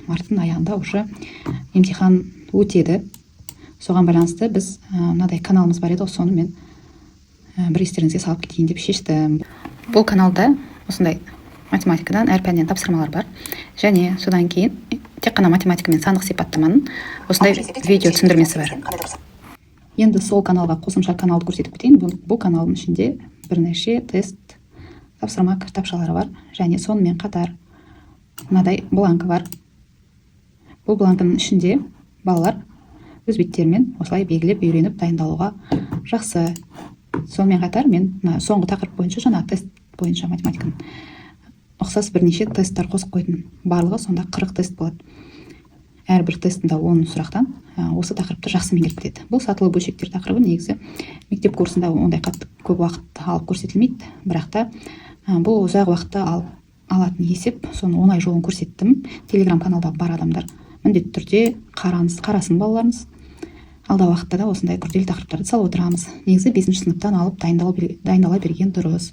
Марттың аяғында уже емтихан өтеді. Соған байланысты біз мынадай каналымыз бар еді ғой, соны мен бір естеріңізге салып кетейін деп шештім. Бұл каналда осындай математикадан, әр пәннен тапсырмалар бар және содан кейін тек қана математика мен сандық сипаттаманың осындай видео түсіндірмесі бар. Енді сол каналға қосымша каналды көрсетіп кетейін. Бұл каналдың ішінде бірнеше тест, тапсырма кітапшалары бар және сонымен қатар мынадай бланкі бар. Бұл бланкінің ішінде балалар өз беттерімен осылай белгілеп, үйреніп, дайындалуға жақсы. Сонымен қатар мен мына соңғы тақырып бойынша, жаңағы тест бойынша, математиканың ұқсас бірнеше тесттер қосып қойдым. Барлығы сонда 40 тест болады. Әрбір тестінде 10 сұрақтан. Осы тақырыпты жақсы меңгеріп кетеді. Бұл сатылы бөлшектер тақырыбы негізі мектеп курсында ондай қатты көп уақыт алып көрсетілмейді, бірақ та бұл ұзақ уақытты алып алатын есеп. Соның оңай жолын көрсеттім. Телеграм каналда бар адамдар міндетті түрде қараңыз, қарасын балаларыңыз. Алдағы уақытта да осындай күрделі тақырыптарды салып отырамыз. Негізі бесінші сыныптан алып дайындала берген дұрыс.